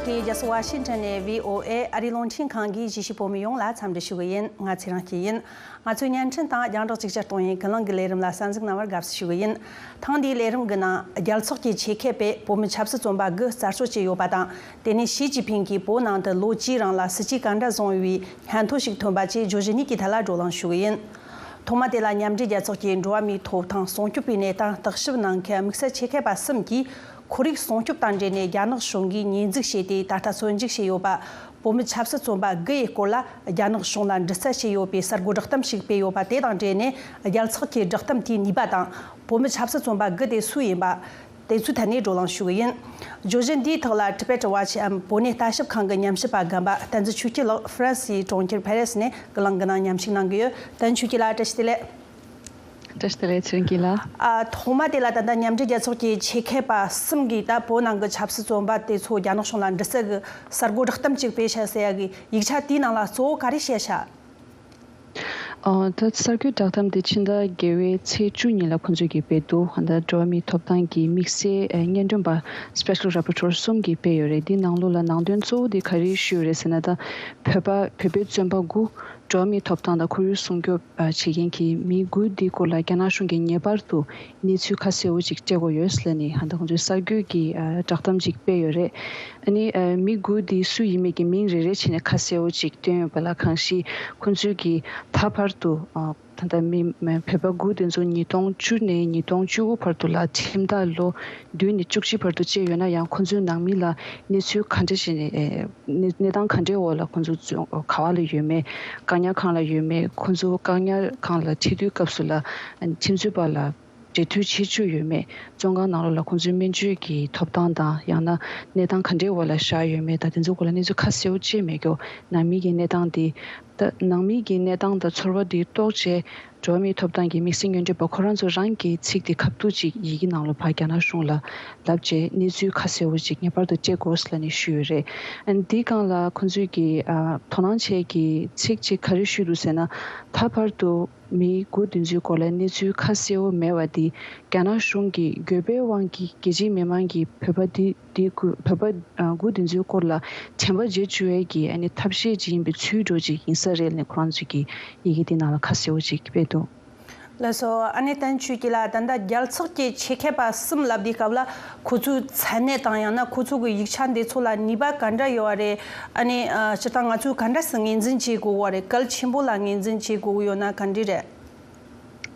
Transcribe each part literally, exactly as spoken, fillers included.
དེ་རྒྱལ་ས་ཝ་ཤིང་ཊོན་ནས་བྷི་ཨོ་ཨེ་ཨ་རིའི་རླུང་འཕྲིན་ཁང་གིས་གཞིས་བྱེས་བོད་མི་ཡོངས་ལ་འཚམས་འདྲི་ཞུ་གི་ཡིན། ང་ཚེ་རིང་སྐྱིད་ཡིན། ང་ཚོའི་བརྙན་འཕྲིན་དང་རྒྱང་བསྒྲགས་ཅིག་ཅར་གཏོང་ཡུལ་ཀུན་གླེང་གི་ལས་རིམ་ལ་གསན་གཟིགས་གནང་བར་དགའ་བསུ་ཞུ་གི་ཡིན། ཐེངས་འདིའི་ལས་རིམ་གྱི་ནང་རྒྱལ་ཚོགས་ཀྱི་ཆེད་མཁས་པས་བོད་མི་ཆབ་སྲིད་བཙོན་པ་དགུ་གསར་གསོ་བྱས་ཡོད་པ་དང་། དེ་ནས་ཞི་ཅིན་ཕིང་གིས་བོད་ནང་དུ་ལོ་བཅུའི་རིང་ལ་སྲིད་ཇུས་ག་འདྲ་བཟུང་བའི་སྙན་ཐོ་ཞིག་ཐོན་པ་བཅས་བརྗོད་གཞི་གཉིས་ཀྱི་ཐད་ལ་བགྲོ་གླེང་ཞུ་གི་ཡིན། ཐོག་མ་དེ་ལ་མཉམ་འབྲེལ་རྒྱལ་ཚོགས་ཀྱི་འགྲོ་བ་མིའི་ཐོབ་ཐང་སྲུང་སྐྱོབ་པའི་གནས་སྟངས་བརྟག་ཞིབ་གནང་མཁན་དམིགས་བསལ་ཆེད་མཁས་པ་གསུམ་གྱིས། ཁོར་ཡུག་སྲུང་སྐྱོབ་དང་འབྲེལ་ནས་རྒྱ་ནག་གཞུང་གིས་ཉེས་འཛུགས་བྱས་ཏེ་ད་ལྟ་བཙོན་འཇུག་བྱས་ཡོད་པ། བོད་མི་ཆབ་སྲིད་བཙོན་པ་དགུ་ཡི་སྐོར་ལ་རྒྱ་ནག་གཞུང་ལ་འདྲི་རྩད་བྱས་ཡོད་པའི་གསར་འགོད་བསྒྲགས་གཏམ་ཞིག་སྤེལ་ཡོད་པ་དེ་དང་འབྲེལ་ནས། རྒྱལ་ཚོགས་ཀྱི་བསྒྲགས་གཏམ་དེའི་ནུས་པ་དང་། བོད་མི་ཆབ་སྲིད་བཙོན་པ་དགུ་དེ་སུ་ཡིན་པ། དེ་ཚོའི་ཐད་ནས་བགྲོ་གླེང་ཞུ་གི་ཡིན། བརྗོད་གཞི་འདིའི་ཐོག་ལ་Tibet Watch་འམ་བོད་གནས་ལྟ་ཞིབ་ཁང་གི་ཉམས་ཞིབ་པ་རྒན་པ་བསྟན་འཛིན་ཆོས་སྐྱིད་ལགས་ཧྥ་རན་སིའི་གྲོང་ཁྱེར་ཕ་རེ་སི་ནས་ཀུན་གླེང་གི་ནང་མཉམ་ཞུགས་གནང་གི་ཡོད། བསྟན་ཆོས་སྐྱིད་ལགས་བཀྲ་ཤིས་བདེ་ལེགས། བཀྲ་ཤིས་བདེ་ལེགས་ཚེ་རིང་སྐྱིད་ལགས། ཨ། ཐོག་མ་དེ་ལ་ད་ལྟ་མཉམ་འབྲེལ་རྒྱལ་ཚོགས་ཀྱི་ཆེད་མཁས་པ་གསུམ་གྱིས་ད་བོད་ནང་གི་ཆབ་སྲིད་བཙོན་པ་དེ་ཚོ་རྒྱ་ནག་གཞུང་ལ་འདྲི་རྩད་ཀྱི་གསར་འགོད་བསྒྲགས་གཏམ་ཅིག་སྤེལ་ཤག་ཟེར་ཡ་གི་ཡིག་ཆ་དེའི་ནང་ལ་གཙོ་བོ་ག་རེ་བཤད་ཤག་ཨོ། ད་གསར་འགོད་བསྒྲགས་གཏམ་དེ་ཕྱི་ཟླ་བརྒྱད་པའི་ཚེས་བཅུ་ཉིན་ལ་ཁོང་ཚོས་ཀྱིས་སྤེལ་འདུག་ད་འགྲོ་བ་མིའི་ཐོབ་ཐང་གི་དམིགས་བསལ་སྙན་སྒྲོན་པ་Special Rapporteur་གསུམ་གྱིས་སྤེལ་ཡོད་རེད། འདི་ནང་ལོགས་ལ་ནང་དོན་གཙོ་བོ་དེ་ག་རེ་ཞུས་ཡོད་རེད་ཟེར་ན། ད་བོད་པ་བོད་པའི་བཙོན་པ་དགུ་འགྲོ་བ་མིའི་ཐོབ་ཐང་དང་ཁོར་ཡུག་སྲུང་སྐྱོབ་བྱེད་མཁན་གྱི་མི་དགུ་འདིའི་སྐོར་ལ་རྒྱ་ནག་གཞུང་གིས་ངེས་པར་དུ་གནས་ཚུལ་ཁ་གསལ་བོ་ཅིག་སྤྲད་དགོས་ཡོད་ཟེར་ནས་ད་ཁོང་ཚོས་གསར་འགོད་ཀྱི་བསྒྲགས་གཏམ་ཅིག་སྤེལ་ཡོད་རེད། ཨ་ནི་མི་དགུ་འདི་སུ་ཡིན་མིན་གྱི་མིང་རེ་རེ་བྱས་ནས་ཁ་གསལ་བོ་ཅིག་བཏོན་ཡོད་པ་ལ་གང་ཞིག་ཁོང་ཚོས་ཀྱིས་ད་བར་དུ་ད་ལྟ་མི་བོད་པ་དགུ་དེ་ཚོ་ཉིས་སྟོང་བཅུ་ནས་ཉིས་སྟོང་བཅུ་དགུ་བར་དུ་ལ་ཁྲིམས་ཐག་ལོ་བདུན་ནས་བཅུ་གཅིག་བར་དུ་བཅད་ཡོད་ན་ཡང་ཁོང་ཚོའི་ནང་མི་ལ་གནས་ཚུལ་ག་འདྲ་ཞིག་ནས་གནས་གནས་སྟངས་ག་འདྲའི་འོག་ལ་ཁོང་ཚོ་ག་བ་ལ་ཡོད་མེད། བཀག་ཉར་ཁང་ལ་ཡོད་མེད། ཁོང་ཚོ་བཀག་ཉར་ཁང་ལ་ཁྲིད་དུས་སྐབས་སུ་ལ་ཁྲིམས་རྩོད་པ་ལ་འབྲེལ་མཐུད་བྱེད་བཅུག་ཡོད་མེད། བཙོན་ཁང་ནང་ལོགས་ལ་ཁོང་ཚོའི་སྨན་བཅོས་ཀྱི་ཐོབ་ཐང་དང་ཡང་ན་གནས་སྟངས་ག་འདྲའི་འོག་ལ་བཞག་ཡོད་མེད་དང་དེ་ཚོའི་སྐོར་ལ་གནས་ཚུལ་ཁ་གསལ་བོ་བཅད་མེད་ཀྱོ། ནང་མི་གི་གནས་སྟངས་དེ། ད་ནང་མི་གི་གནས་སྟངས་དང་ཚོར་བ་དེ་རྟོགས་བྱས། འགྲོ་བ་མིའི་ཐོབ་ཐང་གི་དམིགས་བསལ་སྙན་སྒྲོན་པ་ཁོ་རང་ཚོ་རང་གི་ཚིག་དེ་ཁ་ཐུག་ཅིག་ཡི་གེ་ནང་ལ་ཕར་རྒྱ་ནག་གཞུང་ལ་ལབ་བྱས་གནས་ཚུལ་ཁ་གསལ་བོ་ཅིག་ངེས་པར་དུ་བཅད་དགོས་ལབ་ནས་ཞུས་ཡོད་རེད། ཨ་ནི་འདིའི་སྒང་ལ་ཁོང་ཚོས་ཀྱི་ཨ་དོ་སྣང་བྱས་ཀྱི་ཚིག་ཅིག་ག་རེ་ཞུས་འདུག་ཟེར་ན། ད་བར་དུ་མི་དགུ་དེ་ཚོའི་སྐོར་ལ་གནས་ཚུལ་ཁ་གསལ་བོ་མེད་པ་འདི་རྒྱ་ནག་གཞུང་གིས་འགྱོད་པའི་དབང་གིས་རྒྱལ་སྤྱིའི་མི་མང་གིས་བོད་པ་འདི་འདི་དགུ་བོད་པ་ཨ་དགུ་དེ་ཚོའི་སྐོར་ལ་དྲན་པ་བརྗེད་བཅུག་ཡས་ཀྱི་ཨ་ནི་ཐབས་ཤེས་ཅིག་ཡིན་པའི་ཚུལ་འགྲོ་ཅིག་ཡིན་ས་རེད་ལབ་ནས་ཁོ་རང་ཚོས་ཀྱི་ཡི་གེ་དེ་ནང་ལ་ཁ་གསལ་བོ་ཅིག་སྤེལ་འདུག་ལགས་སོ། ཨ་ནེ་བསྟན་ཆོས་སྐྱིད་ལགས། ད་ལྟ་རྒྱལ་ཚོགས་ཀྱི་ཆེད་མཁས་པ་གསུམ་ལབ་དུས་སྐབས་ལ་ཁོ་ཚོའི་མཚན་གནས་དང་ཡང་ན་ཁོ་ཚོ་གི་ཡིག་ཆ་འདི་ཚོ་ལ་ནུས་པ་ག་འདྲ་ཡོད་པ་རེད། ཨ་ནེ་ཨ་སྤྱིར་བཏང་ང་ཚོས་ག་འདྲ་སེ་ངོས་འཛིན་བྱེད་དགོས་པ་རེད། གལ་ཆེན་པོ་ལ་ངོས་འཛིན་བྱེད་དགོས་ཀྱི་ཡོད་ན་ག་འདྲ་རེད།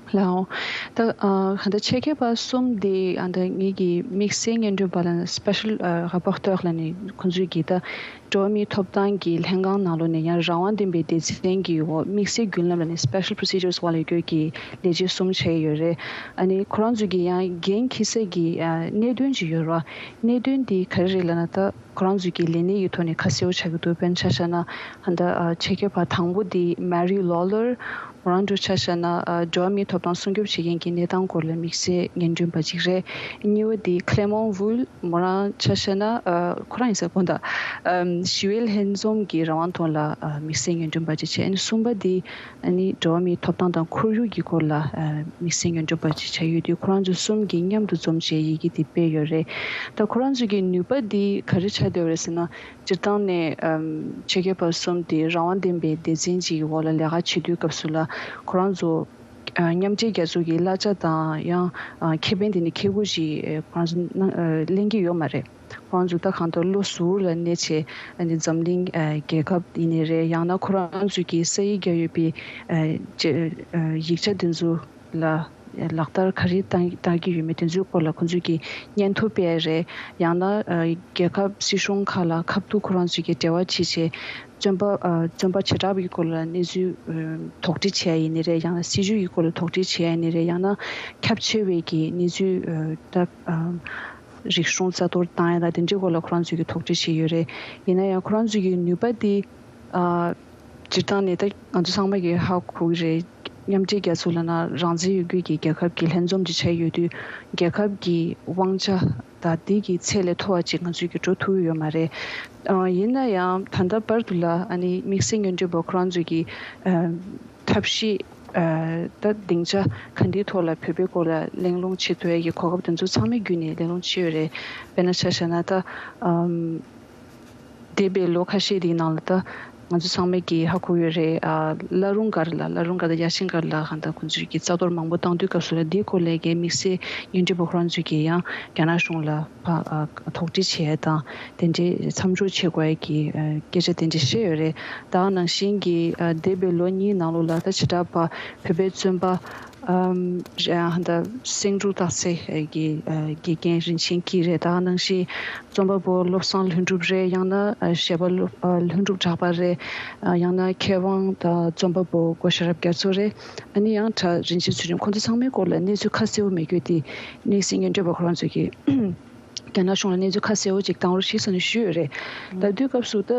ལགས་འོང་། ད་ཨ་ད་ཆེད་མཁས་པ་གསུམ་དེ་ཨ་ད་ངེད་ཀྱི་དམིགས་བསལ་སྙན་སྒྲོན་པ་ལ་Special ཨ་Rapporteur་ལབ་ནས་ཁོང་ཚོས་ཀྱི་ད། འགྲོ་བ་མིའི་ཐོབ་ཐང་གི་ལྷན་ཁང་ནང་ལོགས་ནས་ཡང་རང་དབང་ལྡན་པའི་སྡེ་ཚན་གྱི་འོག་དམིགས་བསལ་བརྒྱུད་ལམ་ལ་ནི་Special Procedures་འོག་ལ་ཡོད་རྒྱུ་གི་ལས་བྱེད་གསུམ་བྱས་ཡོད་རེད། ཨ་ནི་ཁོ་རང་ཚོ་གི་ཡང་འགན་འཁྱེར་ས་གི་ཨ་གནད་དོན་ཅིག་ཡོད་རེད་བ། གནད་དོན་དེ་ག་རེ་རེད་ལབ་ན། ད་ཁོ་རང་ཚོ་གི་ལས་གནས་ཀྱི་ཐོག་ནས་ཁ་གསལ་བོ་ཆགས་ཀྱི་འདུག་དཔེར་ན་ཆ་བཞག་ན་ད་ཨ་ཆེད་མཁས་པ་དང་པོ་དེ་Mary Lawlor། མོ་རང་ཚོ་ཆ་བཞག་ན་ཨ་འགྲོ་བ་མིའི་ཐོབ་ཐང་སྲུང་སྐྱོབ་བྱེད་མཁན་གྱི་གནས་སྟངས་སྐོར་ལ་དམིགས་བསལ་སྙན་སྒྲོན་པ་ཅིག་རེད། གཉིས་པ་དེ་Clement Wool། མོ་རང་ཆ་བཞག་ན་ཨ་ཁོ་རང་ཡིན་ས་དགོངས་དག་ཨམ་ཞི་བའི་ལྷན་འཛོམས་ཀྱི་རང་དབང་ཐོག་ལ་ཨ་དམིགས་བསལ་སྙན་སྒྲོན་པ་ཅིག་བྱས། ཨ་ནི་གསུམ་པ་དེ་ཨ་ནི་འགྲོ་བ་མིའི་ཐོབ་ཐང་དང་ཁོར་ཡུག་གི་སྐོར་ལ་ཨ་དམིགས་བསལ་སྙན་སྒྲོན་པ་ཅིག་བྱས་ཡོད་དུས། ཁོ་རང་ཚོ་གསུམ་གྱིས་མཉམ་དུ་འཛོམས་བྱས་ཡི་གེ་དེ་སྤེལ་ཡོད་རེད། ད་ཁོ་རང་ཚོ་གི་ནུས་པ་དེ་ག་རེ་ཆགས་བསྡད་ཡོད་རེད་ཟེར་ན། སྤྱིར་བཏང་ནས་ཨམ་ཆེད་མཁས་པ་གསུམ་དེ་རང་དབང་ལྡན་པའི་སྡེ་ཚན་ཅིག་གི་འོག་ལ་ལས་ཀ་བྱེད་དུས་སྐབས་སུ་ལ་ཁོ་རང་ཚོ་ཨ་མཉམ་འབྲེལ་རྒྱལ་ཚོགས་ཀྱི་གླ་ཆ་དང་ཡང་ཨ་ཁེ་ཕན་དེ་ནི་ཁེ་གུ་ཞིག་ཨ་ཁོ་རང་ཚོ་གནང་ཨ་ལེན་གྱི་ཡོད་མ་རེད། ཁོ་རང་ཚོ་ད་གང་ལྟར་བློ་གཟུར་ལ་གནས་བྱས་ཨ་ནི་འཛམ་གླིང་ཨ་རྒྱལ་ཁབ་ཡིན་ནའི་རེད། ཡང་ན་ཁོ་རང་ཚོ་གི་ས་ཡིག་བརྒྱབ་ཡོད་པའི་ཨ་ཅེ་ཨ་ཡིག་ཆ་དེ་ཚོ་ལ་ལག་བསྟར་ག་རེ་བཏང་བཏང་གི་ཡོད་མེད་དེ་ཚོའི་སྐོར་ལ་ཁོང་ཚོས་ཀྱི་སྙན་ཐོ་སྤེལ་རེད། ཡང་ན་ཨ་རྒྱལ་ཁབ་སྲིད་གཞུང་ཁག་ལ་ཁ་ཐུག་ཁོ་རང་ཚོས་ཀྱི་འབྲེལ་བ་བྱེད་བྱས་བཙོན་པ་ཨ་བཙོན་པ་བྱེ་བྲག་པའི་སྐོར་ལ་གནས་ཚུལ་ཨ་དོགས་འདྲི་བྱེད་ཡ་ཡིན་ནི་རེད། ཡང་ན་སྲིད་བྱུས་ཀྱི་སྐོར་ལ་དོགས་འདྲི་བྱེད་ཡ་ཡིན་ནི་རེད། ཡང་ན་ཁྱབ་ཆེ་བའི་ཀྱི་གནས་ཚུལ་ཨ་ད་ཨ་རིག་གཞུང་རྩ་གཏོར་བཏང་ཡ་དང་དེ་འདྲའི་སྐོར་ལ་ཁོ་རང་ཚོས་ཀྱི་དོགས་འདྲི་བྱེད་ཡོད་རེད། ཡིན་ན་ཡང་ཁོ་རང་ཚོས་ཀྱི་ནུས་པ་དེ་ཨ་སྤྱིར་བཏང་ནས་ད་ང་ཚོ་ཚང་མ་གིས་ཧ་གོ་གི་རེད། མཉམ་འབྲེལ་རྒྱལ་ཚོགས་ལབ་ན་རང་བཙན་ཡོད་རྒྱུ་གི་རྒྱལ་ཁབ་ཀྱི་ལྷན་འཛོམས་ཅིག་བྱས་ཡོད་དུས། རྒྱལ་ཁབ་ཀྱི་དབང་ཆ་ད་འདི་གི་ཚད་ལས་མཐོ་བ་ཅིག་ང་ཚོས་ཀྱི་འགྲོ་ཐུབ་ཀྱི་ཡོད་མ་རེད། ཨ་ཡིན་ན་ཡང་ད་ལྟ་བར་དུ་ལ་ཨ་ནི་དམིགས་བསལ་སྙན་སྒྲོན་པ་ཁོ་རང་ཚོས་ཀྱི་ཨ་ཐབས་ཤེས་ཨ་ད་སྡིངས་ཆ་ག་འདིའི་ཐོག་ལ་བོད་པའི་སྐོར་ལ་གླེང་སློང་བྱེད་ཐུབ་ཡ་གི་གོ་སྐབས་དེ་ཚོ་ཚང་མའི་བརྒྱུད་ནས་གླེང་སློང་བྱས་ཡོད་རེད། དཔེར་ན་ཆ་བཞག་ན་ད་ཨམ། འདས་པའི་ལོ་ཁ་ཤས་དེའི་ནང་ལ་ད་ང་ཚོ་ཚང་མས་ཀྱིས་ཧ་གོ་ཡོད་རེད། ཨ་བླ་རུང་སྒར་ལ་བླ་རུང་སྒར་དང་ཡ་ཤིང་སྒར་ལ་གང་ལྟར་ཁོང་ཚོས་ཀྱིས་རྩ་གཏོར་མང་པོ་བཏང་དུས་སྐབས་སུ་ལ་འདིའི་སྐོར་ལ་ཀྱི་དམིགས་བསལ་སྙན་སྒྲོན་པ་ཁོ་རང་ཚོས་ཀྱིས་ཡང་རྒྱ་ནག་གཞུང་ལ་ཕ་ཨ་དོགས་འདྲི་བྱས་དང་དེ་འདྲའི་མཚམས་འཇོག་བྱེད་དགོས་ཀྱི་ཨ་སྐད་ཆ་དེ་འདྲ་བཤད་ཡོད་རེད། ད་ག་ནང་བཞིན་གྱི་ཨ་འདས་པའི་ལོ་གཉིས་ནང་ལོགས་ལ་ད་བྱེ་བྲག་པ་བོད་པའི་བཙོན་པ་ཨམ་རེད་ཨ་ཧ་ད་སེང་འབྲུག་སྟག་རྩེ་གི་ཨ་དགེ་རྒན་རིན་ཆེན་སྐྱིད་རེད། ད་ག་ནང་བཞིན་རྩོམ་པ་པོ་བློ་བཟང་ལྷུན་གྲུབ་རེད། ཡང་ན་ཨ་གཞས་པ་བློ་ཨ་ལྷུན་གྲུབ་གྲགས་པ་རེད། ཨ་ཡང་ན་མཁས་དབང་དང་རྩོམ་པ་པོ་སྒོ་ཤེས་རབ་རྒྱ་མཚོ་རེད། ཨ་ནི་ཡང་གྲྭ་རིན་ཆེན་ཚུལ་ཁྲིམས། ཁོང་ཚོ་ཚང་མའི་སྐོར་ལ་གནས་ཚུལ་ཁ་གསལ་བོ་མེད་རྒྱུ་དེ་གནས་ཚུལ་སྙན་སྒྲོན་པ་ཁོ་རང་ཚོས་ཀྱིས་རྒྱ་ནག་གཞུང་ལ་གནས་ཚུལ་ཁ་གསལ་བོ་ཅིག་བཏང་རོགས་ཞེས་ཟེར་ནས་ཞུས་ཡོད་རེད། ད་དུས་སྐབས་སུ་ད་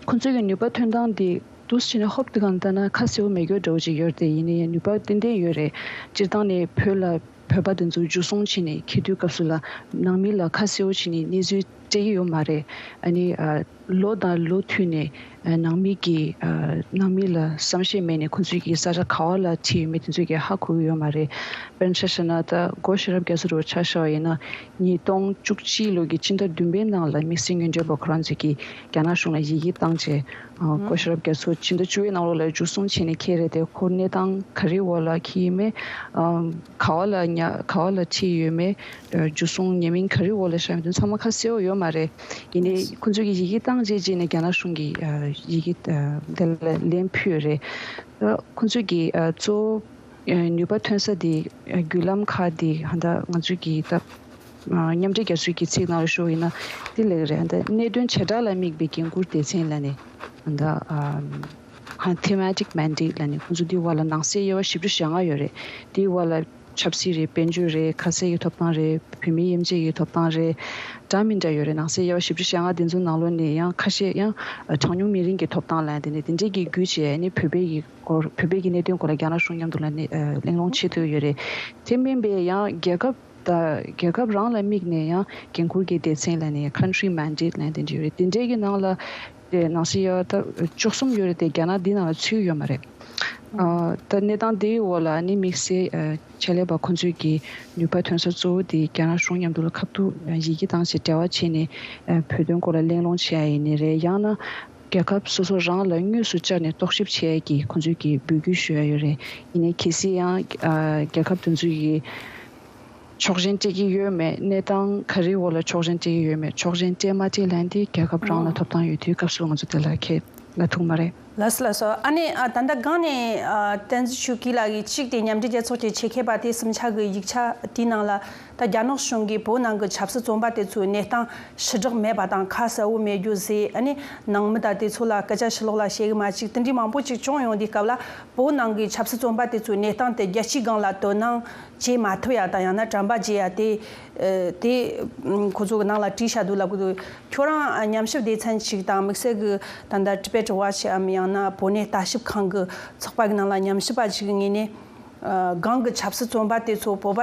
ཁོང་ཚོའི་གི་ནུས་པ་ཐོན་སྟངས་དེ་འདུག་སེ་བྱས་ནས་ཧོབ་ཏེ་གང་ལྟར་ན་ཁ་གསལ་བོ་མེད་རྒྱུ་འདྲ་བོ་ཅིག་ཡོད་རེད། དེ་ཡིན་ན་ཡང་ནུས་པ་ཏན་ཏན་ཡོད་རེད། སྤྱིར་བཏང་ནས་བོད་ལ་བོད་པ་དེ་ཚོ་འཇུ་བཟུང་བྱས་ནས་འཁྱེར་དུས་སྐབས་སུ་ལ་ནང་མི་ལ་ཁ་གསལ་བོ་བྱས་ནས་གནས་ཚུལ་སྤྲད་ཀྱི་ཡོད་མ་རེད། ཨ་ནི་ཨ་ལོ་དང་ལོ་མཐུད་ནས་ཨ་ནང་མི་གི་ཨ་ནང་མི་ལ་བསམ་ཤེས་མེད་ནས་ཁོང་ཚོས་ཀྱི་ས་ཆ་ག་བ་ལ་ཁྲིད་ཡོད་མེད་དེ་ཚོས་ཀྱི་ཧ་གོ་གི་ཡོད་མ་རེད། དཔེར་ན་ཆ་བཞག་ན་ད་སྒོ་ཤེས་རབ་རྒྱ་མཚོ་འདྲ་བོ་ཆ་བཞག་པ་ཡིན་ན་ཉིས་སྟོང་བཅུ་གཅིག་ལོ་གི་ཕྱི་ཟླ་བདུན་པའི་ནང་ལ་དམིགས་བསལ་སྙན་སྒྲོན་པ་ཁོ་རང་ཚོས་ཀྱི་རྒྱ་ནག་གཞུང་ལ་ཡི་གེ་བཏང་རྗེས་ཨ་སྒོ་ཤེས་རབ་རྒྱ་མཚོ་ཕྱི་ཟླ་བཅུ་པའི་ནང་ལོགས་ལ་འཇུ་བཟུང་བྱས་ནས་འཁྱེར་རེད་དེ། ཁོ་གནས་སྟངས་ག་རེའི་འོག་ལ་འཁྱེར་ཡོད་མེད། ཨམ་ག་བ་ལ་ཉ་ག་བ་ལ་ཁྲིད་ཡོད་མེད། ཨ་འཇུ་བཟུང་ཉེས་མིང་ག་རེའི་འོག་ལ་བཞག་ཡོད་མེད་དེ་ཚང་མ་ཁ་གསལ་བོ་ཡོད་མ་རེད། ཡིན་ནའི་ཁོང་ཚོས་ཀྱི་ཡི་གེ་བཏང་རྗེས་རྗེས་ནས་རྒྱ་ནག་གཞུང་གིས་ཨ་ཡི་གེ་ཨ་དེ་ལ་ལན་ཕུལ་ཡོད་རེད། ཨ་ཁོང་ཚོས་ཀྱི་ཨ་གཙོ་བོ་ཨ་ནུས་པ་ཐོན་ས་དེ་ཨ་བརྒྱུད་ལམ་ཁག་དེ་ཧ་ད་ང་ཚོས་ཀྱི་ད་ཨ་མཉམ་འབྲེལ་རྒྱལ་ཚོགས་ཀྱི་ཚིག་ནང་ལ་ཞུ་བ་ཡིན་ན་དེ་ལས་རེད། ཧ་ད་གནད་དོན་བྱེ་བྲག་ལ་དམིགས་པའི་འགན་འཁུར་སྡེ་ཚན་ལབ་ནས་ཧ་ད་ཨ་ཧ་thematic mandate ལབ་ནས་ཁོང་ཚོ་དེའི་འོག་ལ་ནང་གསེས་དབྱེ་བ་བཞི་བཅུ་ཞེ་ལྔ་ཡོད་རེད། དེའི་འོག་ལ་ཆབ་སྲིད་རེད། དཔལ་འབྱོར་རེད། ཁ་གསལ་གྱི་ཐོབ་ཐང་རེད། བོད་མིའི་དབྱེ་འབྱེད་ཀྱི་ཐོབ་ཐང་རེད། འདྲ་མི་འདྲ་ཡོད་རེད། ནང་གསེས་དབྱེ་བ་བཞི་བཅུ་ཞེ་ལྔ་དེ་ཚོའི་ནང་ལོགས་ནས་ཡང་ཁ་ཤས་ཡང་གྲངས་ཉུང་མི་རིགས་ཀྱི་ཐོབ་ཐང་ལབ་དེ་ནས་དེ་འདྲས་ཀྱི་བརྒྱུད་བྱས་ནས་བོད་པའི་གི་སྐོར་བོད་པའི་གི་གནད་དོན་སྐོར་ལ་རྒྱ་ནག་གཞུང་མཉམ་དུ་ལ་ནས་ཨ་གླེང་སློང་བྱེད་ཐུབ་ཡོད་རེད། དེ་མིན་པའི་ཡང་རྒྱལ་ཁབ་དང་རྒྱལ་ཁབ་རང་ལ་དམིགས་ནས་ཡང་འགན་འཁུར་གྱི་སྡེ་ཚན་ལབ་ནས་country mandate ལབ་དེ་འདྲས་ཡོད་རེད། དེ་འདྲས་ཀྱི་ནང་ལ་དེ་ནང་གསེས་དབྱེ་བ་ད་བཅུ་གསུམ་ཡོད་རེད་དེ། རྒྱ་ནག་འདི་ནང་ལ་ཚུད་ཡོད་མ་རེད། ཨ་ད་གནས་སྟངས་འདིའི་འོག་ལ་ནི་དམིགས་བསལ་ཨ་ཆེད་ལས་པ་ཁོང་ཚོས་ཀྱི་ནུས་པ་ཐོན་ས་གཙོ་བོ་དེ་རྒྱ་ནག་གཞུང་མཉམ་དུ་ལ་ཁ་ཐུག་ཡི་གེ་བཏང་བྱས་འབྲེལ་བ་བྱས་ནས་ཨ་བོད་དོན་སྐོར་ལ་གླེང་སློང་བྱེད་ཡ་ཡིན་ནི་རེད། ཡང་ན་རྒྱལ་ཁབ་སོ་སོ་རང་ལ་དངོས་སུ་བཅར་ནས་རྟོག་ཞིབ་བྱེད་ཡ་གི་ཁོང་ཚོས་ཀྱི་འབོད་སྐུལ་ཞུ་ཡ་ཡོད་རེད། ཡིན་ནའི་གལ་སྲིད་ཡང་ཨ་རྒྱལ་ཁབ་དེ་ཚོས་ཀྱི་ཆོག་མཆན་སྤྲད་ཀྱི་ཡོད་མེད། གནས་སྟངས་ག་རེའི་འོག་ལ་ཆོག་མཆན་སྤྲད་ཀྱི་ཡོད་མེད། ཆོག་མཆན་སྤྲད་མ་སྤྲད་ལབ་དེ་རྒྱལ་ཁབ་རང་ལ་ཐོབ་ཐང་ཡོད་དུས་སྐབས་སུ་ང་ཚོ་དེ་ལ་ཁས་ལ་ཐུག་མ་རེད། ལགས་སོ་ལགས་སོ། ཨ་ནི་ཨ་ད་ལྟ་སྒང་ནས་ཨ་བསྟན་འཛིན་ཆོས་སྐྱིད་ལགས་ཀྱིས་གཅིག་དེ་མཉམ་འབྲེལ་རྒྱལ་ཚོགས་ཀྱི་ཆེད་མཁས་པ་དེ་གསུམ་ཆ་གི་ཡིག་ཆ་དེའི་ནང་ལ་ད་རྒྱ་ནག་གཞུང་གིས་བོད་ནང་གི་ཆབ་སྲིད་བཙོན་པ་དེ་ཚོའི་གནས་སྟངས་ཞི་དྲག་མེད་པ་དང་ཁ་གསལ་བོ་མེད་རྒྱུ་ཟེར། ཨ་ནི་ནང་མི་དང་དེ་ཚོ་ལ་སྐད་ཆ་ཕྱི་ལོགས་ལ་བཤད་གི་མ་བཅུག་དེ་འདྲའི་མང་པོ་ཅིག་བྱུང་ཡོང་དུས་སྐབས་ལ་བོད་ནང་གི་ཆབ་སྲིད་བཙོན་པ་དེ་ཚོའི་གནས་སྟངས་དེ་རྒྱལ་སྤྱིའི་སྒང་ལ་དོ་སྣང་བྱེད་མ་ཐུབ་ཡ་དང་ཡང་ན་དྲན་པ་བརྗེད་ཡ་དེ་ཨ་དེ་ཨ་ཁོ་ཚོ་གི་ནང་ལ་བྲིས་བཞག་འདུག་ལབ་གི་འདུག་ཁྱོད་རང་ཨ་ཉམས་ཞིབ་སྡེ་ཚན་ཞིག་དང་དམིགས་བསལ་གི་ད་ལྟ་Tibet Watch འམ་ཡང་ན་བོད་གནས་ལྟ་ཞིབ་ཁང་གི་ཚོགས་པ་གི་ནང་ལ་ཉམས་ཞིབ་པ་ཞིག་གི་ངོས་ནས་ཨ་སྒང་གི་ཆབ་སྲིད་བཙོན་པ་དེ་ཚོ་བོད་པ་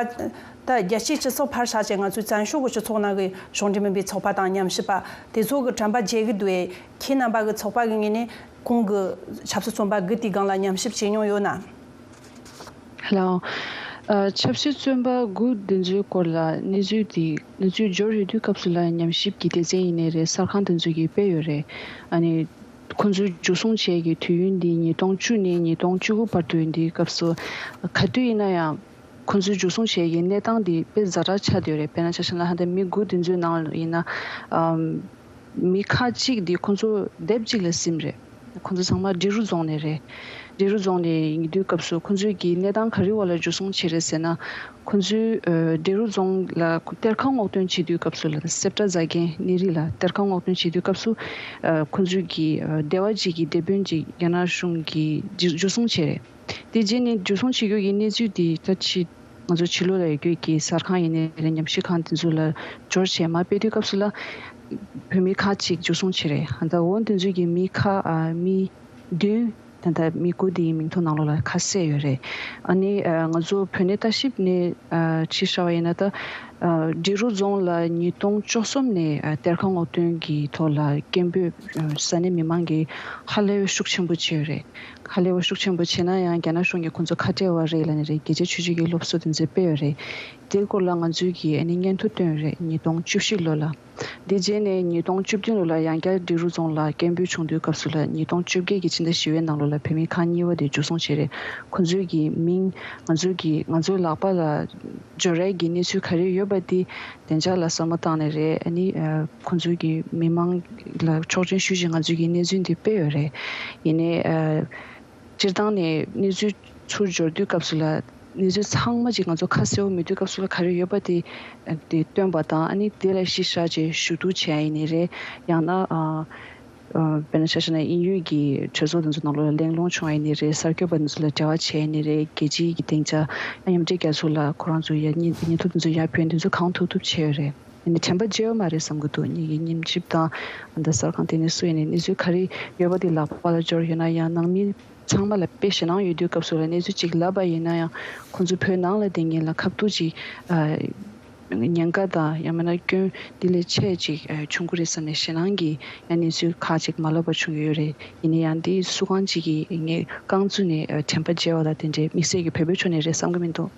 ད་རྒྱལ་སྤྱིའི་སྤྱི་ཚོགས་ཕར་བཞག་བྱས་ང་ཚོའི་བཙན་བྱོལ་གི་སྤྱི་ཚོགས་ནང་གི་གཞུང་འབྲེལ་མིན་པའི་ཚོགས་པ་དང་ཉམས་ཞིབ་པ་དེ་ཚོ་གི་དྲན་པ་བརྗེད་གི་འདུག་ཨེ། ཁྱེད་རྣམ་པ་གི་ཚོགས་པ་གི་ངོས་ནས་གོང་གི་ཆབ་སྲིད་བཙོན་པ་དགུ་དེའི་སྒང་ལ་ཉམས་ཞིབ་བྱེད་མྱོང་ཡོད་ན། ལགས། ཨ་ཆབ་སྲིད་བཙོན་པ་དགུ་འདི་ཚོའི་སྐོར་ལ་གནས་ཚུལ་འདི་གནས་ཚུལ་འབྱོར་ཡོད་དུས་སྐབས་སུ་ལ་ཉམས་ཞིབ་ཀྱི་སྡེ་ཚན་ཡིན་ནའི་རེད། གསར་ཁང་དེ་ཚོས་ཀྱིས་སྤེལ་ཡོད་རེད། ཨ་ནི་ཁོང་ཚོའི་འཇུ་བཟུང་བྱས་ཀྱི་དུས་ཡུན་འདི་ཉིས་སྟོང་བཅུ་ནས་ཉིས་སྟོང་བཅུ་དགུ་བར་དུ་ཡིན་དུས་སྐབས་སུ་ག་དུས་ཡིན་ན་ཡང་ཁོང་ཚོའི་འཇུ་བཟུང་བྱས་ཀྱི་གནས་སྟངས་འདི་དཔེ་ཛ་དྲག་ཆགས་བསྡད་ཡོད་རེད། དཔེར་ན་ཆ་བཞག་ན་ཧ་ད་མི་དགུ་འདི་ཚོའི་ནང་ལ་ཡིན་ན་ཨམ། མི་ཁག་གཅིག་འདི་ཁོང་ཚོ་སྡེབ་གཅིག་ལ་ཟིན་རེད། ཁོང་ཚོ་ཚང་མ་འབྲི་རུ་རྫོང་ནས་རེད། འབྲི་རུ་རྫོང་ནས་ཡིན་དུས་སྐབས་སུ་ཁོང་ཚོས་ཀྱི་གནས་སྟངས་ག་རེ་འོག་ལ་འཇུ་བཟུང་བྱས་རེད་ཟེར་ན། ཁོང་ཚོའི་ཨ་འབྲི་རུ་རྫོང་ལ་གཏེར་ཁ་སྔོག་འདོན་བྱེད་དུས་སྐབས་སུ་ལ་སེབ་ཏྲ་ཛ་གན་གནས་རི་ལ་གཏེར་ཁ་སྔོག་འདོན་བྱེད་དུས་སྐབས་སུ་ཨ་ཁོང་ཚོས་ཀྱི་ཨ་སྡེ་བ་གཅིག་གི་སྡེ་དཔོན་གཅིག་རྒྱ་ནག་གཞུང་གིས་འཇུ་འཇུ་བཟུང་བྱས་རེད། དེ་རྗེས་ནས་འཇུ་བཟུང་བྱེད་རྒྱུ་གི་གནས་ཚུལ་དེ་ད་ཕྱི་ང་ཚོ་ཕྱི་ལོགས་ལ་ཡོད་རྒྱུ་གི་གསར་ཁང་ཡིན་ནའི་རེད། ཉམས་ཞིབ་ཁང་དེ་ཚོ་ལ་འབྱོར་བྱས་མར་སྤེལ་དུས་སྐབས་སུ་ལ་བོད་མི་ཁག་ཅིག་འཇུ་བཟུང་བྱས་རེད། ད་འོ་དེ་ཚོ་གི་མི་ཁག་ཨ་མི་བདུན་ད་ལྟ་མི་དགུ་དེའི་མིང་ཐོ་ནང་ལོགས་ལ་ཁ་གསལ་ཡོད་རེད། ཨ་ནི་ཨ་ང་ཚོ་བོད་གནས་ལྟ་ཞིབ་ནས་ཨ་ཕྱི་བཞག་པ་ཡིན་ན་ད་ཨ་འབྲི་རུ་རྫོང་ལ་ཉིས་སྟོང་བཅུ་གསུམ་ནས་ཨ་གཏེར་ཁ་སྔོག་འདོན་གྱི་ཐོག་ལ་སྐད་འབོད་ཨ་ས་གནས་མི་མང་གིས་ཧ་ལས་པའི་ཤུགས་ཆེན་པོ་བྱས་ཡོད་རེད། ཧ་ལས་པ་ཤུགས་ཆེན་པོ་བྱས་ན་ཡང་རྒྱ་ནག་གཞུང་གིས་ཁོང་ཚོ་ཁ་བྲལ་བ་རེད་ལབ་ནས་རེད། རྒྱལ་སྤྱིའི་ཆུ་ཚོད་ཀྱི་སློབ་གསོ་དེ་ཚོ་སྤེལ་ཡོད་རེད། དེའི་སྐོར་ལ་ང་ཚོས་ཀྱིས་ཨ་ནི་སྙན་ཐོ་བཏོན་ཡོད་རེད། ཉིས་སྟོང་བཅུ་བཞི་ལོ་ལ། འདི་རྗེས་ནས་ཉིས་སྟོང་བཅུ་བདུན་ལོ་ལ་ཡང་བསྐྱར་འབྲི་རུ་རྫོང་ལ་སྐད་འབོད་བྱུང་དུས་སྐབས་སུ་ལ་ཉིས་སྟོང་བཅོ་བརྒྱད་ཀྱི་ཕྱི་ཟླ་བཞི་པའི་ནང་ལོ་ལ་བོད་མི་ཁག་གཉིས་པ་དེ་འཇུ་བཟུང་བྱས་རེད། ཁོ་ཚོའི་གི་མིང་ང་ཚོའི་གི་ང་ཚོའི་ལག་པ་ལ་འབྱོར་ཡས་ཀྱི་གནས་ཚུལ་ག་རེ་ཡོད་པ་དེ་བདེ་འཇགས་ལ་བསམ་བློ་བཏང་ནས་རེད། ཨ་ནི་ཁོ་ཚོའི་གི་མི་མང་ལ་ཆོག་མཆན་ཞུས་བྱས་ང་ཚོའི་གི་གནས་ཚུལ་འདི་སྤེལ་ཡོད་རེད། ཡིན་ནའི། སྤྱིར་བཏང་ནས་གནས་ཚུལ་ཚུར་འབྱོར་དུས་སྐབས་སུ་ལ་གནས་ཚུལ་ཚང་མ་ཅིག་ང་ཚོ་ཁ་གསལ་པོ་མེད་དུས་སྐབས་སུ་ལ་ག་རེ་ཡོད་པ་དེ་དེ་སྟོན་པ་དང་། ཨ་ནི་དེ་ལ་གཞི་བཞག་བྱས་ཞུ་གཏུག་བྱས་ཡིན་ནི་རེད། ཡང་ན་ཨ་ཨ་དཔེར་ན་ཆ་བཞག་ན་དབྱིན་ཡུལ་གྱི་གྲོས་ཚོགས་དེ་ཚོ་ནང་ལོགས་ལ་གླེང་སློང་བྱུང་བ་ཡིན་ནི་རེད། གསར་འགོད་པ་དེ་ཚོ་ལ་འབྲེལ་བ་བྱས་ཡིན་ནི་རེད། རྒྱལ་སྤྱིའི་གི་སྡིངས་ཆ་མཉམ་འབྲེལ་རྒྱལ་ཚོགས་ལ་ཁོ་རང་ཚོ་ཡ་བརྙན་བརྙན་ཐུང་དེ་ཚོ་ཡར་བོད་དེ་ཚོ་གང་ཐུབ་ཐུབ་བྱས་ཡོད་རེད། ཡིན་ནའི་དྲན་པ་བརྗེད་པ་མ་རེད་བསམ་གྱི་འདུག་ཉིད་ཀྱི་ཉིན་ཞིབ་དང་ད་གསར་ཁང་དེ་ནས་སུ་ཡིན་ནའི་གནས་ཚུལ་ག་རེ་ཡོད་པ་དེ་ལག་པ་ལ་འབྱོར་ཡོད་ན་ཡང་ནང་མི་ཚང་མ་ལ་དཔེ་ཞེད་སྣང་ཡོད་དུས་སྐབས་སུ་ལ་གནས་ཚུལ་གཅིག་ལབ་པ་ཡིན་ན་ཡང་ཁོང་ཚོ་བོད་ནང་ལ་བསྡད་མཁན་ལ་ཁ་ཐུག་ཅིག་ཉེན་ཁ་དང་ཡང་མིན་ན་སྐྱོན་འདི་ལས་ཆེ་ཅིག་བྱུང་གི་རེད་བསམ་ནས་ཞེད་སྣང་གིས་ཡང་གནས་ཚུལ་ཁག་ཅིག་མ་ལབ་པ་བྱུང་ཡོད་རེད། ཡིན་ནའི་ཡང་འདི་སུ་གང་ཅིག་གིས་ངས་རྐང་བཙུགས་ནས་དྲན་པ་བརྗེད་པ་དང་དེ་འདྲའི་དམིགས་བསལ་གྱི་བོད་པའི་ཕྱོགས་ནས་རེད་བསམ་གྱི་མི་འདུག་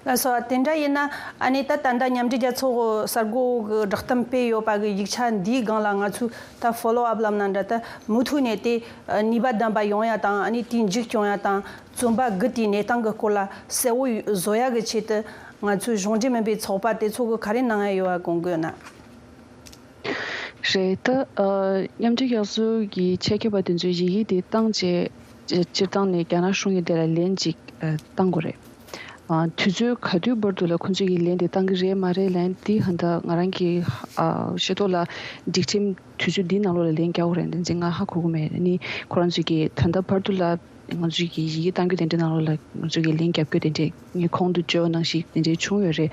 ལགས་སོ། དེ་འདྲ་ཡིན་ན་ཨ་ནི་ད་ད་ལྟ་མཉམ་འབྲེལ་རྒྱལ་ཚོགས་གསར་འགོད་ཀྱི་བསྒྲགས་གཏམ་སྤེལ་ཡོད་པ་གི་ཡིག་ཆ་འདིའི་སྒང་ལ་ང་ཚོས་ད་ཕོ་ལོ་ཨབ་ལབ་ན་འདྲ། ད་མུ་མཐུད་ནས་དེ་ནུས་པ་ལྡན་པ་ཡོང་ཡ་དང་། ཨ་ནི་དེའི་མཇུག་སྐྱོང་ཡ་དང་། བཙོན་པ་དགུ་དེའི་གནས་སྟངས་ཀྱི་སྐོར་ལ་གསལ་བོ་བཟོ་ཡ་གི་ཆེད་དུ་ང་ཚོའི་གཞུང་འབྲེལ་མིན་པའི་ཚོགས་པ་དེ་ཚོ་གི་ག་རེ་གནང་ཡ་ཡོད་པ་དགོངས་ཀྱི་ཡོད་ན། རེད། ད་ཨ་མཉམ་འབྲེལ་རྒྱལ་ཚོགས་ཀྱི་ཆེད་མཁས་པ་དེ་ཚོས་ཡི་གེ་དེ་བཏང་རྗེས་སྤྱིར་བཏང་ནས་རྒྱ་ནག་གཞུང་གིས་དེ་ལ་ལན་ཅིག་ཨ་བཏང་དགོས་རེད། ཨ་དུས་ཚོད་ག་དུས་བར་དུ་ལ་ཁོང་ཚོས་ཀྱི་ལན་དེ་བཏང་གི་རེད་མ་རེད་ལན་དེ་ཧ་ད་ང་རང་གི་ཨ་ཤེས་རྟོགས་ལ་སྒྲིག་ཁྲིམས་དུས་ཚོད་འདིའི་ནང་ལོགས་ལ་ལན་རྒྱག་དགོས་རེད་འདི་འཛིན་ང་ཧ་གོ་གི་མེད། ནི་ཁོ་རང་ཚོས་ཀྱི་ད་ལྟ་བར་དུ་ལ་ང་ཚོས་ཀྱི་ཡི་གེ་གཏང་རྒྱུ་དེ་འདྲའི་ནང་ལོགས་ལ་ང་ཚོས་ཀྱི་ལན་རྒྱབ་རྒྱུ་དེ་འདྲའི་ངས་གོང་དུ་བརྗོད་པ་ནང་བཞིན་དེ་འདྲའི་བྱུང་ཡོད་རེད།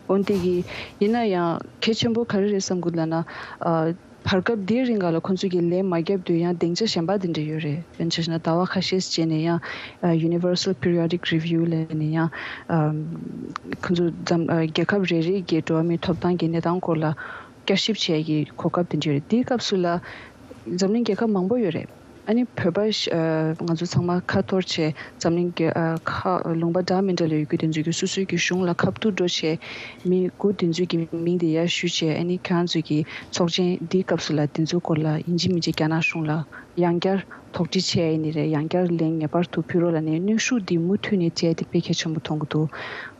འོན་ཏེ་གི་ཡིན་ན་ཡང་གལ་ཆེན་པོ་ག་རེ་རེད་བསམ་གི་ལབ་ན། ཨ་བར་སྐབས་འདིའི་རིང་ག་ལ་ཁོང་ཚོས་ཀྱི་ལན་མ་བརྒྱབ་དུས་ཡང་སྡིངས་ཆ་གཞན་པ་དེ་འདྲ་ཡོད་རེད། དཔེར་ན་ཆ་བཞག་ན་ཟླ་བ་ཁ་ཤས་རྗེས་ནས་ཡང་ཨ་Universal Periodic Review ལབ་ནས་ཡང་ཨ་ཁོང་ཚོ་འཛམ་ཨ་རྒྱལ་ཁབ་རེ་རེ་གི་འགྲོ་བ་མིའི་ཐོབ་ཐང་གི་གནས་སྟངས་སྐོར་ལ་བསྐྱར་ཞིབ་བྱེད་ཡ་གི་གོ་སྐབས་དེ་འདྲ་ཡོད་རེད། དེའི་སྐབས་སུ་ལ་འཛམ་གླིང་རྒྱལ་ཁབ་མང་པོ་ཡོད་རེད། ཨ་ནི་བོད་པ་ཨ་ང་ཚོ་ཚང་མ་ཁ་འཐོར་བྱས་འཛམ་གླིང་གི་ཨ་ཁ་ལུང་པ་འདྲ་མི་འདྲ་ལ་ཡོད་རྒྱུ་དེ་ཚོ་གི་སོ་སོའི་གི་གཞུང་ལ་ཁ་ཐུག་འགྲོ་བྱས་མི་དགུ་དེ་ཚོའི་གི་མིང་དེ་ཡར་ཞུས་བྱས། ཨ་ནི་ཁྱེད་རང་ཚོའི་གི་ཚོགས་ཆེན་འདིའི་སྐབས་སུ་ལ་དེ་ཚོའི་སྐོར་ལ་ཡིན་གཅིག་མིན་གཅིག་རྒྱ་ནག་གཞུང་ལ་ཡང་བསྐྱར་དོགས་འདྲི་བྱས་ཡིན་ནི་རེད། ཡང་བསྐྱར་ལན་ངེས་པར་དུ་ཕུལ་རོགས་ལབ་ནས་གནོན་ཤུགས་འདི་མུ་མཐུད་ནས་སྤྲད་དེ་དཔེ་གལ་ཆེན་པོ་མཐོང་གི་འདུག་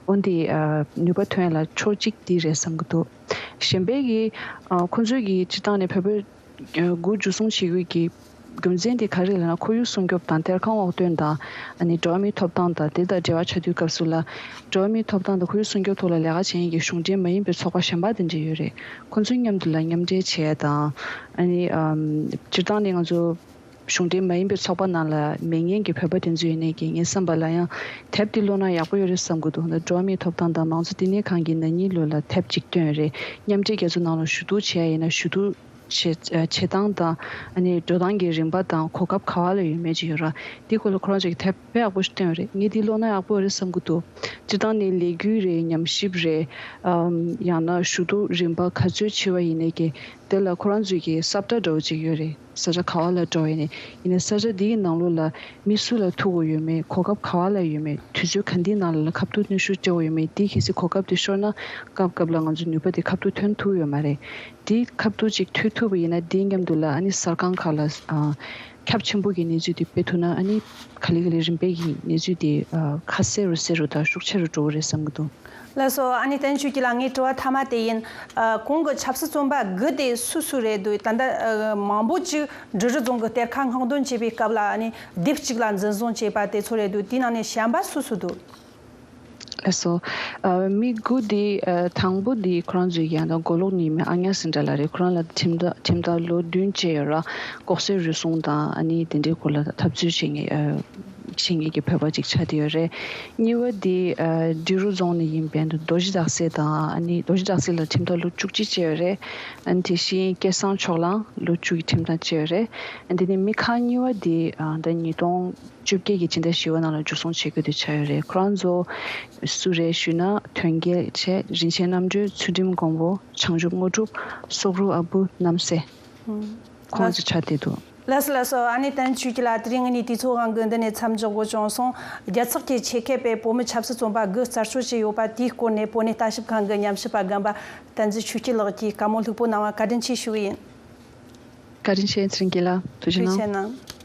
འོན་ཏེ་ཨ་ནུས་པ་ཐོན་ཡ་ལ་ཕྱོགས་གཅིག་འདི་རེད་བསམ་གི་འདུག་གཞན་པའི་གི་ཨ་ཁོང་ཚོའི་གི་སྤྱིར་བཏང་ནས་བོད་པའི་དགུ་འཇུ་བཟུང་བྱེད་དགོས་ཀྱི་རྒྱུ་མཚན་དེ་ག་རེ་ལབ་ན། ཁོར་ཡུག་སྲུང་སྐྱོབ་དང་གཏེར་ཁ་དབང་སྟོན་དང་ཨ་ནི་འགྲོ་བ་མིའི་ཐོབ་ཐང་དང་དེ་དང་འབྲེལ་བ་ཆགས་དུས་སྐབས་སུ་ལ་འགྲོ་བ་མིའི་ཐོབ་ཐང་དང་ཁོར་ཡུག་སྲུང་སྐྱོབ་ཐོག་ལ་ལས་ཀ་བྱེད་མཁན་གྱི་གཞུང་འབྲེལ་མ་ཡིན་པའི་ཚོགས་པ་གཞན་པ་དེ་འདྲ་ཡོད་རེད། ཁོང་ཚོ་མཉམ་དུ་ལ་མཉམ་འབྲེལ་བྱས་དང་ཨ་ནི་ཨམ་སྤྱིར་བཏང་ནས་ང་ཚོ་གཞུང་འབྲེལ་མ་ཡིན་པའི་ཚོགས་པ་ནང་ལ་མེད་མཁན་གྱི་བོད་པ་དེ་ཚོ་ཡིན་ནའི་གི་ངའི་བསམ་པ་ལ་ཡང་དེབ་དེ་ཀློག་ན་ཡག་པོ་ཡོད་རེད་བསམ་གི་འདུག་འགྲོ་བ་མིའི་ཐོབ་ཐང་དང་མང་གཙོ་བསྟི་གནས་ཁང་གིས་ན་ནིང་ལོ་ལ་དེབ་ཅིག་བཏོན་རེད། མཉམ་འབྲེལ་རྒྱལ་ཚོགས་ནང་ལ་ཞུ་གཏུག་བྱས་ཡིན་ན་ཞུ་གཏུག་བྱེད་བྱེད་སྟངས་དང་ཨ་ནི་འགྲོ་སྟངས་ཀྱི་རིམ་པ་དང་གོ་སྐབས་ག་བ་ལ་ཡོད་མེད་ཅིག་ཡོད་ར། འདི་སྐོར་ལ་ཁོ་རང་ཚོ་གི་དེབ་དཔེ་ཡག་པོ་ཞིག་བཏོན་རེད། ངས་འདི་ཀློག་ན་ཡག་པོ་རེད་བསམ་གི་འདུག་སྤྱིར་བཏང་ནས་ལས་འགུལ་རེད། ཉམས་ཞིབ་རེད། ཨམ་ཡང་ན་ཞུ་གཏུག་རིམ་པ་ག་ཚོད་ཕྱིན་པ་ཡིན་ནའི་གི་དེ་ལ་ཁོ་རང་ཚོའི་གི་ས་བཀྲ་འདྲ་བོ་ཅིག་ཡོད་རེད། ས་ཆ་ག་བ་ལ་འགྲོ་བ་ཡིན་ནའི་ཡིན་ནའི་ས་ཆ་འདི་གི་ནང་ལོགས་ལ་མི་སུ་ལ་ཐུག་དགོས་ཡོད་མེད། གོ་སྐབས་ག་བ་ལ་ཡོད་མེད། དུས་ཚོད་ག་འདིའི་ནང་ལ་ཁ་ཐུག་གནོན་ཤུགས་སྤྲད་དགོས་ཡོད་མེད། འདི་གལ་སྲིད་གོ་སྐབས་དེ་ཤོར་ན་སྐབས་སྐབས་ལ་ང་ཚོ་ནུས་པ་དེ་ཁ་ཐུག་ཐོན་ཐུབ་ཡོད་མ་རེད། དེ་ཁ་ཐུག་ཅིག་ཐུག་ཐུབ་པ་ཡིན་ན་དེའི་མཉམ་དུ་ལ་ཨ་ནི་གསར་ཁང་ཁག་ལ་ཨ་ཁྱབ་ཆེན་པོ་གི་གནས་ཚུལ་དེ་སྤེལ་ཐུབ་ན་ཨ་ནི་ག་ལེ་ག་ལེ་རིམ་པས་ཀྱི་གནས་ཚུལ་དེ་ཨ་ཁ་གསལ་རུ་གསལ་རུ་དང་ཤུགས་ཆེ་རུ་འགྲོ་གི་རེད་བསམ་གྱི་འདུག་ལགས་སོ། ཨ་ནི་བསྟན་ཆོས་སྐྱིད་ལགས། ངའི་དྲི་བ་མཐའ་མ་དེ་ཡིན། ཨ་གོང་གི་ཆབ་སྲིད་བཙོན་པ་དགུ་དེ་སུ་སུ་རེད་འདུག་ད་ལྟ་ཨ་མང་པོ་ཅིག་འབྲི་རུ་རྫོང་གི་གཏེར་ཁ་སྔོག་འདོན་བྱས་པའི་སྐབས་ལ་ཨ་ནི་སྡེབ་གཅིག་ལ་འཛིན་བཟུང་བྱས་པ་དེ་ཚོ་རེད་འདུག་དེའི་ནང་ནས་གཞན་པ་སུ་སུ་འདུག་ལགས་སོ། ཨ་མི་དགུ་དེ་ཨ་དང་པོ་དེ་ཁོ་རང་ཚོའི་ཡང་ན་མགོ་ལོག་ནས་མི་ཨ་ཉ་སིན་དྲ་ལགས་རེད། ཁོ་རང་ལ་ཁྲིམས་ཐག་ཁྲིམས་ཐག་ལོ་བདུན་བཅད་ཡོད་ར། ལྐོག་ཟ་རུལ་སུངས་དང་ཨ་ནི་དེ་འདྲའི་སྐོར་ལ་འཐབ་རྩོད་བྱེད་མཁན་ཨ་བྱེད་མཁན་གྱི་བོད་པ་ཅིག་ཆགས་བསྡད་ཡོད་རེད། གཉིས་པ་དེ་ཨ་འབྲི་རུ་རྫོང་ནས་ཡིན་པའི་རྡོ་རྗེ་བྲག་སྲས་དང་ཨ་ནི་རྡོ་རྗེ་བྲག་སྲས་ལ་ཁྲིམས་ཐག་ལོ་བཅུ་གཅིག་བཅད་ཡོད་རེད། ཨ་ནི་དེ་བཞིན་སྐལ་བཟང་ཕྱོགས་གླང་ལོ་བཅུ་གི་ཁྲིམས་ཐག་བཅད་ཡོད་རེད། ཨ་ནི་དེ་ནས་མི་ཁག་གཉིས་པ་དེ་ཨ་ཟླ་ཉིས་སྟོང་བཅོ་བརྒྱད་ཀྱི་ཕྱི་ཟླ་བཞི་པ་ནང་ལ་འཇུ་བཟུང་བྱེད་དགོས་དུས་ཆགས་ཡོད་རེད། ཁོ་རང་ཚོ་སུ་རེད་ཞུས་ན་ཐོན་རྒྱལ་བྱས། རིན་ཆེན་རྣམ་གྲོལ། ཚུལ་ཁྲིམས་མགོན་པོ། བྱང་ཆུབ་དངོས་གྲུབ། སོག་རུ་ཨ་བུ། རྣམ་སྲས། ཁོང་ཚོ་ཆགས་བསྡད་འདུག་ལགས་སོ་ལགས་སོ། ཨ་ནེ་བསྟན་འཛིན་ཆོས་སྐྱིད་ལགས། དེ་རིང་ངས་དུས་ཚོད་དབང་གིས་འདི་ནས་མཚམས་འཇོག་དགོས་བྱུང་སོང་། རྒྱལ་ཚོགས་ཀྱི་ཆེད་མཁས་པས་བོད་མི་ཆབ་སྲིད་བཙོན་པ་དགུ་རྩད་གཅོད་བྱས་ཡོད་པ་དེའི་སྐོར་ནས་བོད་གནས་ལྟ་ཞིབ་ཁང་གི་ཉམས་ཞིབ་པ་རྒན་པ་བསྟན་འཛིན་ཆོས་སྐྱིད་ལགས་ཀྱིས་བཀའ་མོལ་ལྷུག་པོ་གནང་བར་བཀའ་དྲིན་ཆེ་ཞུ་གི་ཡིན། བཀའ་དྲིན་ཆེ། ཚེ་རིང་སྐྱིད་ལགས། ཐུགས་རྗེ་ཐུགས་རྗེ་ཆེ་གནང་། གནང་།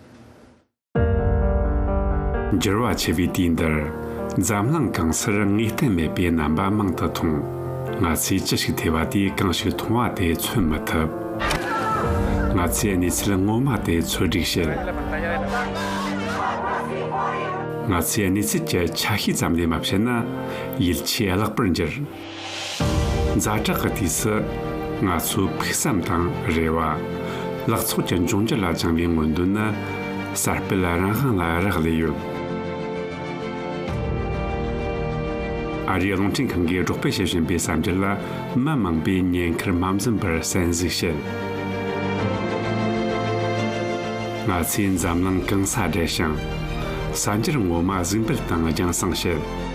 འགྱུར་བ་ཆེ་བའི་དུས་འདིར། འཛམ་གླིང་གང་སར་ངེས་གཏན་མེད་པའི་རྣམ་པ་མང་དུ་མཐོང་། ང་ཚོས་ཅི་ཞིག་ཐོས་པ་དེས་གང་ཞིག་མཐོང་བ་དེ་མཚོན་མི་ཐུབ། ང་ཚོས་གནས་ཚུལ་ངོ་མ་དེ་འཚོལ་སྒྲིག་བྱེད། ང་ཚོས་གནས་ཚུལ་གྱི་ཆ་ཤས་ཙམ་ལས་མ་བཤད་ན། ཡིད་ཆེས་བརླག་པར་འགྱུར། ཛ་དྲག་གི་དུས་སུ། ང་ཚོའི་ཕུགས་བསམ་དང་རེ་བ། ལག་ཚོགས་ཀྱི་འབྱུང་འགྱུར་ལ་བཅངས་པའི་མངོན་འདོད་ནི། གསར་སྤེལ་རང་དབང་ལ་རག་ལས་ཡོད། ཨ་རིའི་རླུང་འཕྲིན་ཁང་གིས་སྒྲོག་སྤེལ་བྱེད་བཞིན་པའི་གསར་འགྱུར་ལ། མི་མང་པོས་ཉེན་ཁར་མ་འཛེམས་པར་གསན་གཟིགས་བྱེད། ང་ཚོས་འཛམ་གླིང་གང་སར་བསྡད་ཞིང་། གསར་འགྱུར་ངོ་མ་གཟིགས་འབུལ་དང་རྒྱང་སྲིང་བྱེད།